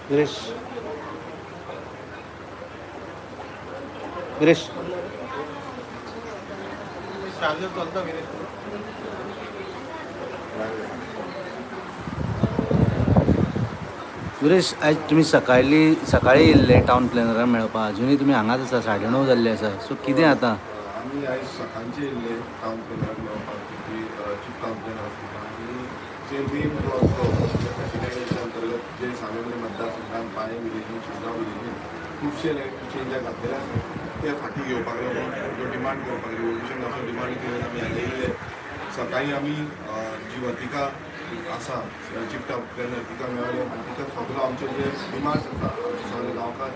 Girish Girish charger चलता गिरीश. गिरीश, आयज तुमी सकाळी सकाळी येयल्ले टावन प्लॅनराक मेळपाक, अजुनूय तुमी हांगाच आसा, 9:30 जाल्ले आसा. सो कितें आतां? आमी आयज सकाळचे येयल्ले टावन प्लॅनराक मेळपाक, ती चीफ टावन प्लॅनर आसता आनी जे नेम जो आसलो 39 अंतर्गत जे सावयवेरें मतदारसंघान पायें विलेजीन, शिरगांव विलेजीन खुबशे लँड चेंजाक घातलेले आसा ते फाटीं घेवपाक लागून जो डिमांड करपाक, रिवोल्युशन असो डिमांड करून आमी हांगा येयल्ले. सकाळी आमी जी वर्तिका आसा, चीफ टावन प्लॅनर, तिका मेळ्ळे आनी तिका सगळो आमचे जे डिमांड्स आसा, आमचे सगळे गांवकार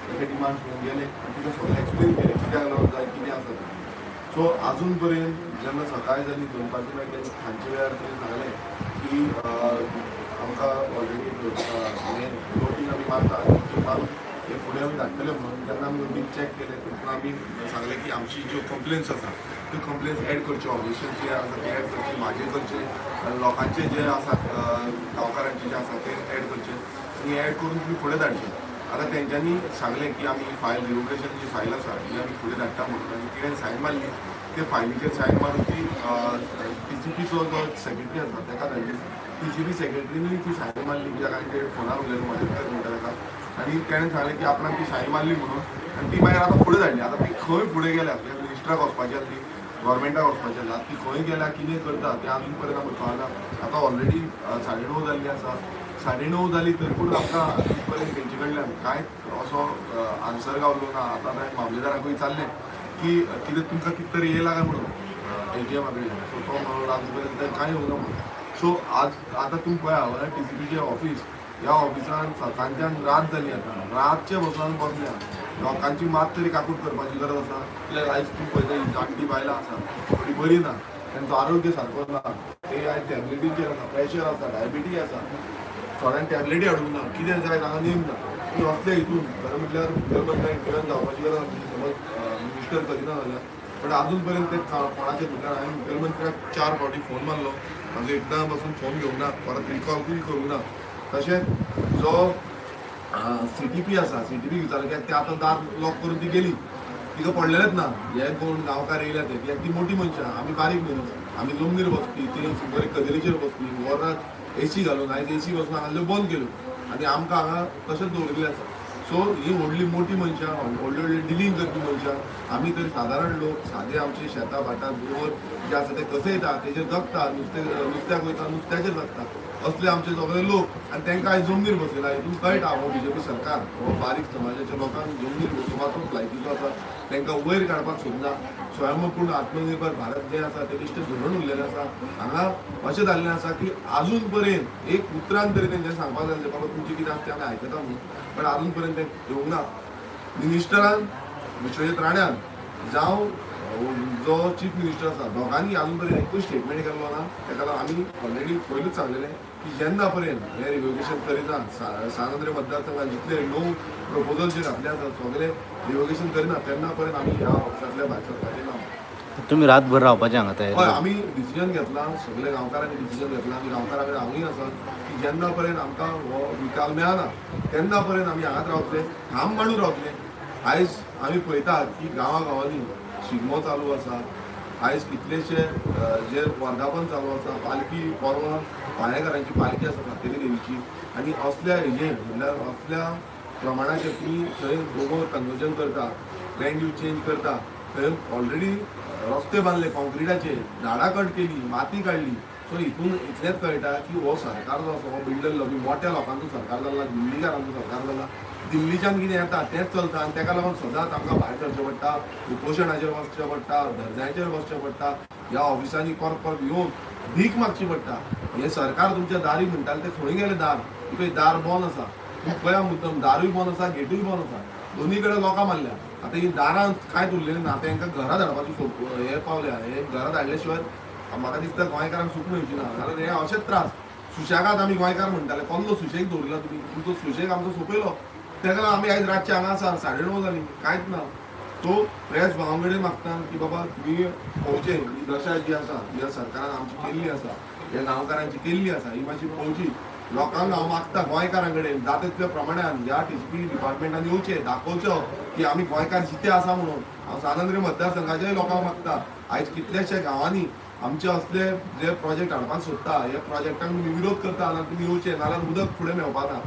तेजे डिमांड्स घेवन गेले आनी तिका सगळें एक्सप्लेन केलें कित्याक लागून जाय, कितें आसा तें. सो आजून पर्यंत जेन्ना सकाळ जाली, दनपारच्या मागीर तेंच्या सांजच्या वेळार तेणी सांगलें की आमकां ऑलरेडी हें नोटीस आमी मारता, नोटीस मारून हे फुडें आमी धाडटले म्हणून. जेन्ना आमी नोटीस चॅक केलें तेन्ना आमी सांगलें की आमची ज्यो कंप्लेन्स आसा त्यो कंप्लेन्स एड करच्यो, ऑब्जेक्शन जे आसा ते एड करचे, म्हाजे करचे आनी लोकांचे जे आसा, गांवकारांचे जे आसा ते एड करचे आनी एड करून तुमी फुडें धाडचे. आतां तेंच्यांनी सांगलें की आमी फायल, रिवोकेशन जी फायल आसा ही आमी फुडें धाडटा म्हणून आनी तिणें सायन मारली. ते फायलीचेर सायन मारून ती टीसीपीचो जो सेक्रेटरी आसा ताका धाडली. टीसीपी सेक्रेटरीनी ती सायन मारली, कित्याक हांवें ते फोनार उलयलो म्हज्या म्हणटा ताका आनी तेणें सांगलें की आपणाक ती सायन मारली म्हणून आनी ती मागीर आतां फुडें धाडली. आतां ती खंय फुडें गेल्या, कित्याक मिनिस्टराक वचपाची आसली, गव्हर्मेंटाक वचपाचें आसलें, आतां ती खंय गेल्या, कितें करता तें आजून पर्यंत आमकां कळना. आतां ऑलरेडी 9:30 जाल्ली आसा. 9:30 जाली तरी पूण आमकां आजून पर्यंत तेंचे कडल्यान कांयच असो आन्सर गावलो ना. आतां हांवें मामलेदाराकूय विचारलें की कितें तुमकां कितें तरी येयला काय म्हणून एजीएमा कडेन, सो तो म्हणून आजून पर्यंत कांय येवना म्हणून. सो आज आतां तुमी पळया, टीसीपीचें ऑफीस, ह्या ऑफिसान सकाळच्यान रात जाली, आतां रातचे बसून बसल्या. लोकांची मात तरी काकूट करपाची गरज आसा. कित्याक आयज तूं पळयता, ही जाणटी बायलां आसा, थोडी बरी ना, तेंचो आरोग्य सारको ना, ते आयज टॅबलेटीचेर आसा, प्रेशर आसा, डायबिटीज आसा, थोड्यांक टॅबलेटी हाडूंक ना, कितें जाय तांकां नेम ना. ती असल्या हितून खरें म्हटल्यार मुखेलमंत्र्यान इंटरव्यून जावपाची गरज आसली, समज मिनिस्टर करिना जाल्यार, पण अजून पर्यंत ते कोणाच्या भितर. हांवें मुखेलमंत्र्याक 4 फावटी फोन मारलो, म्हाजो एकदां पासून फोन घेवंक ना, परत रिकॉलूय करूंक ना. तशेंच जो सीटीपी आसा, सीटीपी विचारलें, कित्याक ते आतां दार लॉक करून ती गेली, तिका पडलेलेच ना. हे कोण गांवकार येयल्या ते, कित्याक ती मोठी मनशां, आमी बारीक मनीस, आमी जमनीर बसपी, ते बरे कदेलीचेर बसपी. वरात एसी घालून, आयज एसी बसून हांगा बंद केल्यो आनी आमकां हांगा तशेंच दवरिल्लें आसा. सो ही व्हडली मोठी मनशां, व्हडली व्हडली डिलींग करपी मनशां, आमी तरी सादारण लोक, सादे आमची शेतां भाटां दोंगर जे आसा ते कसयता, तेजेर जगता, नुस्तें नुस्त्याक वयता, नुस्त्याचेर जगता असले आमचे सगळे लोक आनी तांकां आयज जमनीर बसयला. हितून कळटा हो बीजेपी सरकार हो बारीक समाजाच्या लोकांक जमनीर बसोवपाचो लायकीचो आसा, तांकां वयर काडपाक सोदना. स्वयंपूर्ण आत्मनिर्भर भारत जें आसा तें बेश्टें धोरण उरलेलें आसा. हांगा अशें जाल्लें आसा की आजून पर्यंत एक उतरान तरी तेंच्यांनी सांगपाक जाय बाबा तुमचें कितें आसा तें आमी आयकता म्हणून, पण आजून पर्यंत तें येवंक ना. मिनिस्टरान विश्वजीत राण्यान जावं जो चीफ मिनिस्टर आसा दोगांनी अजून पर्यंत एकूय स्टेटमेंट केल्लो ना. ताका लागून आमी ऑलरेडी पयलूच सांगलेलें की जेन्ना पर्यंत हें रिवोकेशन करिना, सान आंद्रे मतदारसंघात जितले णव प्रपोजल जे घातले आसा सगळे रिवोकेशन करिना तेन्ना पर्यंत आमी ह्या ऑफिसांतल्या भायर सरपाचे ना. तुमी रातभर रावपाचे हांगा हय, तयार? आमी डिसिजन घेतला, सगळे गांवकारांनी डिसिजन घेतला, आमी गांवकारां कडेन हांवूय आसा की जेन्ना पर्यंत आमकां हो निकाल मेळना तेन्ना पर्यंत आमी हांगाच रावतले, ठाम मांडून रावतले. आयज आमी पळयतात की गांवा गांवांनी शिगमो चालू आसा, आयज कितलेशे जे वर्धापन चालू आसा, पालखी परवां पाळेकारांची पालखी आसा सातेरी देवीची, आनी असल्या हेजेर म्हणल्यार असल्या प्रमाणाचेर तुमी थंय दोंगर कन्वर्जन करता, लँड यूज चेंज करता, थंय ऑलरेडी रस्ते बांदले कॉन्क्रिटाचे, झाडां कट केली, माती काडली. सो हितून इतलेंच कळटा की हो सरकार जो आसा हो बिल्डर लॉबी, मोठ्या लोकांचो सरकार जाला, दिल्लीकारांचो सरकार जाला. दिल्लीच्यान कितें येता तेंच चलता आनी ताका लागून सदांच आमकां भायर सरचें पडटा, उपोशणाचेर बसचें पडटा, धरण्याचेर बसचें पडटा, ह्या ऑफिसांनी परत परत येवन भीक मागची पडटा. हें सरकार तुमच्या दारी म्हणटालें तें खंय गेलें दार? पळय दार बंद आसा, तूं पळया मुद्दम, दारूय बंद आसा, गेटूय बंद आसा, दोनी कडेन लोकां मारल्या. आतां ही दारां कांयच उरलेलें ना, आतां हांकां घरा धाडपाची हे पावल्या. हे घरा धाडले शिवाय म्हाका दिसता गोंयकारांक सूख मेळची ना, कारण हे अशेच त्रास. सुशेगाद आमी गोंयकार म्हणटाले, कसलो सुशेग दवरिला तुमी? तुमचो सुशेग आमचो सोंपयलो. ताका लागून आमी आयज रातचे हांगा आसा, 9:30 जालीं, कांयच ना. सो प्रेस भावां कडेन मागता की बाबा तुमी पळोवचें, ही दशा जी आसा ह्या सरकारान आमची केल्ली आसा, ह्या गांवकारांची केल्ली आसा, ही मातशी पळोवची. लोकांक हांव मागता गोंयकारां कडेन जाता तितल्या प्रमाणान ह्या टीसीपी डिपार्टमेंटान येवचें, दाखोवचो की आमी गोंयकार जिते आसा म्हणून. हांव सान आंद्रे मतदारसंघाच्याय लोकांक मागता, आयज कितल्याश्या गांवांनी आमचे असले जे प्रोजेक्ट हाडपाक सोदता, ह्या प्रोजेक्टांक तुमी विरोध करता जाल्यार तुमी येवचे, नाल्यार उदक फुडें मेळपा ना.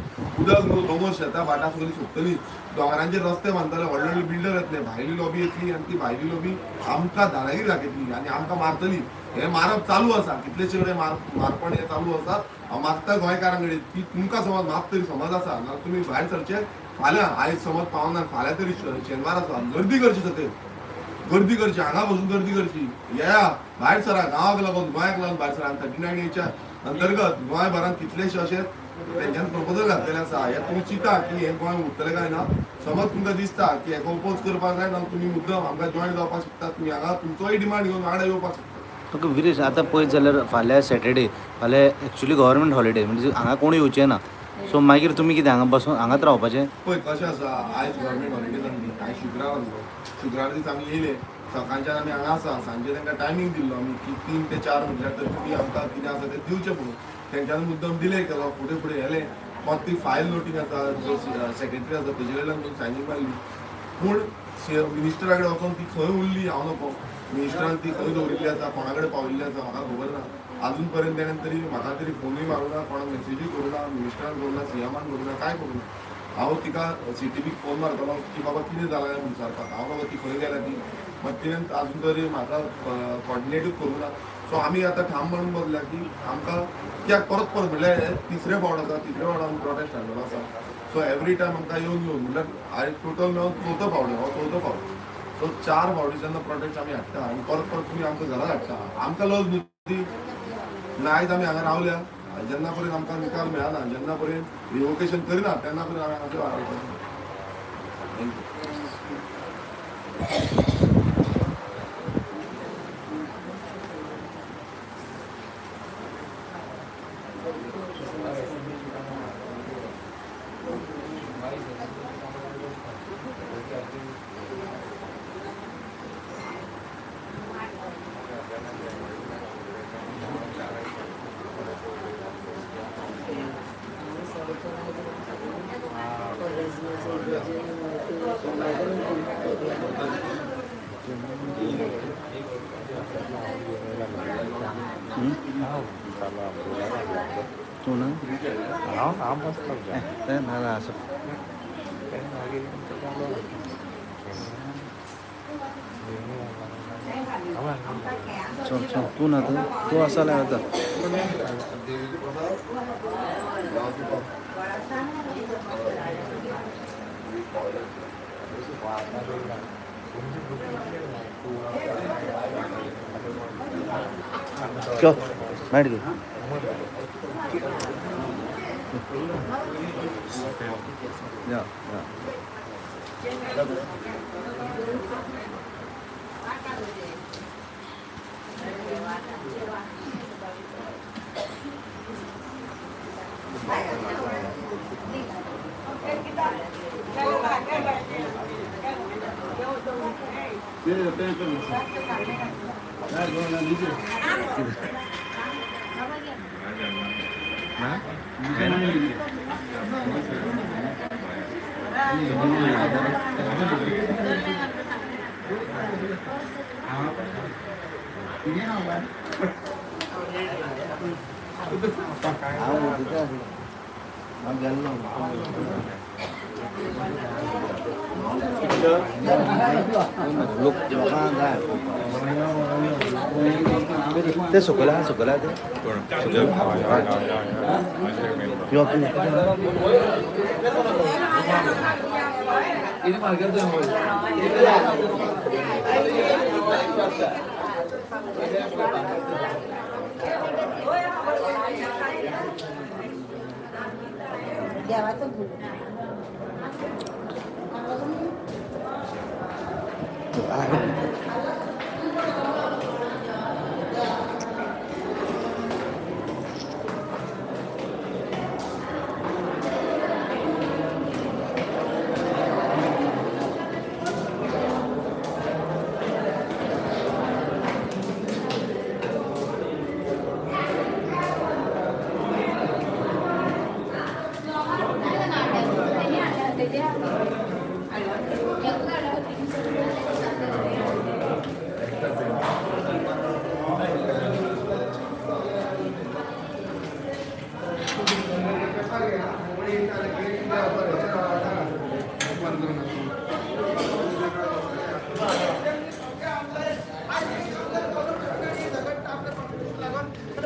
उदक न्हू, दोंगर शेतां भाटां सगळीं सोंपतली. दोंगरांचेर रस्ते बांदतले, व्हडले व्हडले बिल्डर येतले, भायली लॉबी येतली आनी ती भायली लॉबी आमकां दादागिरी दाखयतली आनी आमकां मारतली. हें मारप चालू आसा, कितलेशे कडेन मारपण हें चालू आसा. हांव मागता गोंयकारां कडेन की तुमकां समज मात तरी समज आसा नाल्यार तुमी भायर सरचे. फाल्यां आयज समज पावना, फाल्यां तरी शेनवार आसा, गर्दी करची, सकयल गर्दी करची, हांगा बसून गर्दी करची. येया, भायर सरा, गांवाक लागून गोंयाक लागून भायर सरा. आनी 39 एच्या अंतर्गत गोंयभरांत कितलेशे अशे तेंच्यान प्रपोजल घातलेले आसा. हे तुमी चिंता की हें गोंय उरतलें काय ना. समज तुमकां दिसता की हेका ओपोज करपाक जाय ना, तुमी मुद्दम आमकां जॉयन जावपाक शकता, तुमी हांगा तुमचोय डिमांड घेवन वांगडा येवपाक शकता. ओके विरेश, आतां पळयत जाल्यार फाल्यां सॅटर्डे, फाल्यां एक्चुली गव्हर्मेंट हॉलिडे, म्हणजे हांगा कोण येवचे ना. सो मागीर तुमी कितें हांगा बसून हांगाच रावपाचें? पळय कशें आसा, आयज गव्हर्मेंट हॉलिडे जाल्ली, आयज शुक्रार आसलो, शुक्रार दीस आमी येयले, सकाळच्यान आमी हांगा आसा. सांजे तांकां टायमींग दिल्लो आमी की 3 ते 4 म्हटल्यार तर तुमी आमकां कितें आसा तें दिवचें म्हणून. तेंच्यांनी मुद्दम डिले केलो, फुडें फुडें गेले. मात ती फायल नोटींग आसा, जो सेक्रेटरी आसा तेजे कडल्यान सायनींग मारली, पूण मिनिस्टरा कडेन वचोन ती खंय उरली हांव नको. मिनिस्टरान ती खंय दवरिल्ली आसा, कोणा कडेन पावयल्ली आसा म्हाका खबर ना. अजून पर्यंत तेणें तरी म्हाका तरी फोनूय मारूं ना, कोणाक मेसेजूय करूं ना, मिनिस्टरान करूं ना, सीएमान करूं ना, कांय करूं ना. हांव तिका सीटीपीक फोन मारतलो की बाबा कितें जालां काय म्हणून विचारपाक, हांव बाबा ती खंय गेल्या ती, मात तिणें अजून तरी म्हाका कॉर्डिनेटूच करूं ना. सो आमी आतां ठाम म्हणून बसल्या की आमकां कित्याक परत परत म्हणल्यार हे तिसरे फावट आसा, तिसरे फावट आमी प्रोटेस्ट हाडलेलो आसा. सो एवरी टायम आमकां येवन येवन म्हणल्यार आयज टोटल मेळून चवथो फावट, हो चवथो फावट. सो 4 फावटी जेन्ना प्रोटेस्ट आमी हाडटा आनी परत परत तुमी आमकां घरा हाडटा, आमकां लज न्हू ती. म्हणल्यार आयज आमी हांगा रावल्या, जेन्ना पर्यंत आमकां निकाल मेळना, जेन्ना पर्यंत रिवोकेशन करिना तेन्ना पर्यंत आमी हांगासर रावतले. Thank you. तूं ना हांव बसता. तें ना ना आसा. चल चल, तूं ना, तूं तूं आसा जाल्यार वता. चल बैठ गए. या या. लोक लोकांक जाय ते सकयल आहा, सकयल आहा ते यो, देवाचं.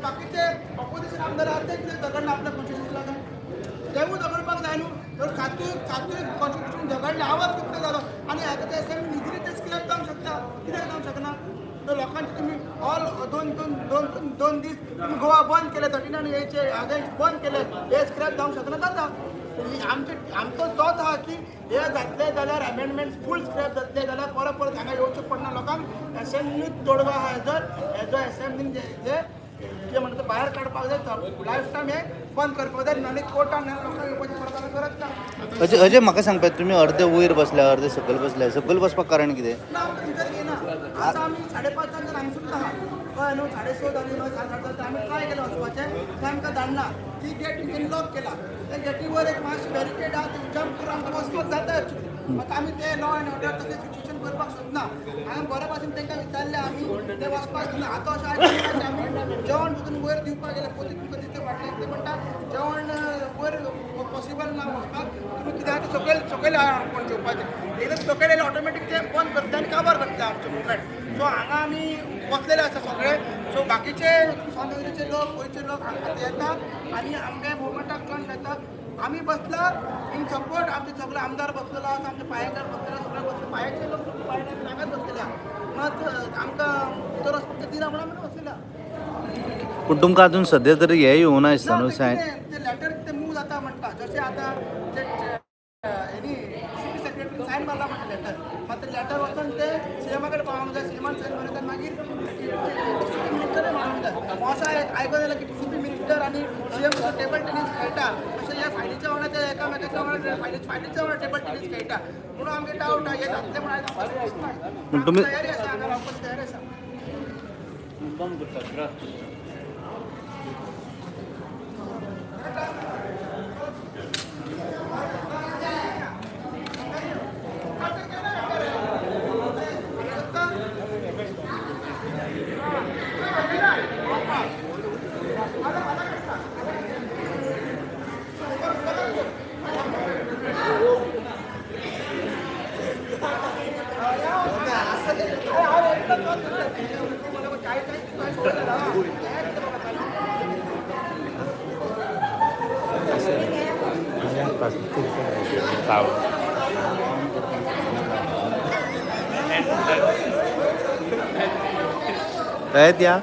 बाकीचे ऑपोजिशन आमदार आहात ते कितें झगडना आपल्या कॉन्स्टिट्युशन लागून, तेवूय झगडपाक जाय न्हू. तर सातूय सातूय कॉन्स्टिट्युशन झगडले, आवाज कितलो जालो आनी हाका ते असेंब्ली इजिली ते स्क्रॅप जावंक शकता. कित्याक जावंक शकना? तर लोकांचे तुमी ऑल दोन दोन दोन दोन दोन दीस तुमी गोवा बंद केले, 39 हेचे अगेन्स्ट बंद केले, हे स्क्रॅप जावंक शकना, जाता. आमचे आमचो तोच आहा की हे जातले जाल्यार अमेंडमेंट फूल स्क्रॅप जातले जाल्यार परत परत हांगा येवचें पडना लोकांक. असेंब्लीत तोडगो आहा हेजो. हेजो असेंब्लीन जे जे कितें म्हणटा ते भायर काडपाक जाय, लायफ टायम हे बंद करपाक जाय. नाल्यार कोर्टान लोकांक येवपाची परत आतां गरज ना. अजय, अजय, म्हाका सांगपाक तुमी अर्दे वयर बसल्या, अर्दे सकयल बसल्या. सकयल बसपाक कारण कितें? ना, आमकां भितर घेयना. आतां आमी 5:30 हांगा सुद्दां आहा, कळ्ळें न्हू? 6:30 जालीं, 7:30 आमी ट्राय केलें वचपाचें, तें आमकां धाडना. ती गेट तेंच्यांनी लॉक केला. त्या गेटीवर एक मातशी बॅरिकेड आहा, ती जम्प करून आमकां वचपाक जाता एक्चुली. आतां आमी ते लॉ एंड ऑर्डर तसलें सिच्युएशन करपाक सोदना. हांवें बऱ्या भाशेन तांकां विचारलें, आमी ते वचपाक दिना. आतां अशें आयकलें की आमी जेवण पसून वयर दिवपाक गेले पयलीं, तुमकां दिसता फाटल्यान, ते म्हणटा जेवण वयर पॉसिबल ना वचपाक. तुमी कितें आहा ते सकयल सकयल कोण जेवपाचें. एकदां सकयल येयले ऑटोमॅटीक ते बंद करतले आनी काबार करतले आमचें मुवमेंट. सो हांगा आमी बसलेले आसा सगळे. सो बाकीचे सोनगरीचे लोक, गोंयचे लोक हांगा येता आनी आमगे मुवमेंटाक जॉयन जाता. आमी बसला इन सपोर्ट. आमचे सगळे आमदार बसलेलो आसा, आमचे पायेकार बसलेले, सगळे बसले, पायाचे लोक पाय हांगाच बसलेले आहा. मात आमकां भितर वचपाक ते दिना म्हणून आमी बसलेले आहा. पूण तुमकां अजून सद्या तरी हे येवना दिसता ना, न्हू ते सायन? कितें, ते लेटर कितें मूव जाता म्हणटा. जशें आतां ते हेणी सीपी सेक्रेटरी सायन मारला म्हणटा लेटर. मात ते लेटर वचून ते सीएमा कडेन पावोंक जाय. सीएमान सायन मारता, मागीर डीसीपी मिनिस्टरूय मारूंक जाय. अशें आयकून येयलां की डीसीपी मिनिस्टर आनी सीएम टेबल टेनीस खेळटा. अशें ह्या फायलीच्या वांगडा ते एकामेकाच्या वांगडा फायलीच्या वांगडा टेबल टेनीस खेळटा म्हणून आमगे डावट आहा. हे जातलें म्हणून आयज आमकां दिसना. पूण तुमी तयारी आसा, हांगा रावपाची तयारी आसा. चाव. काय त्या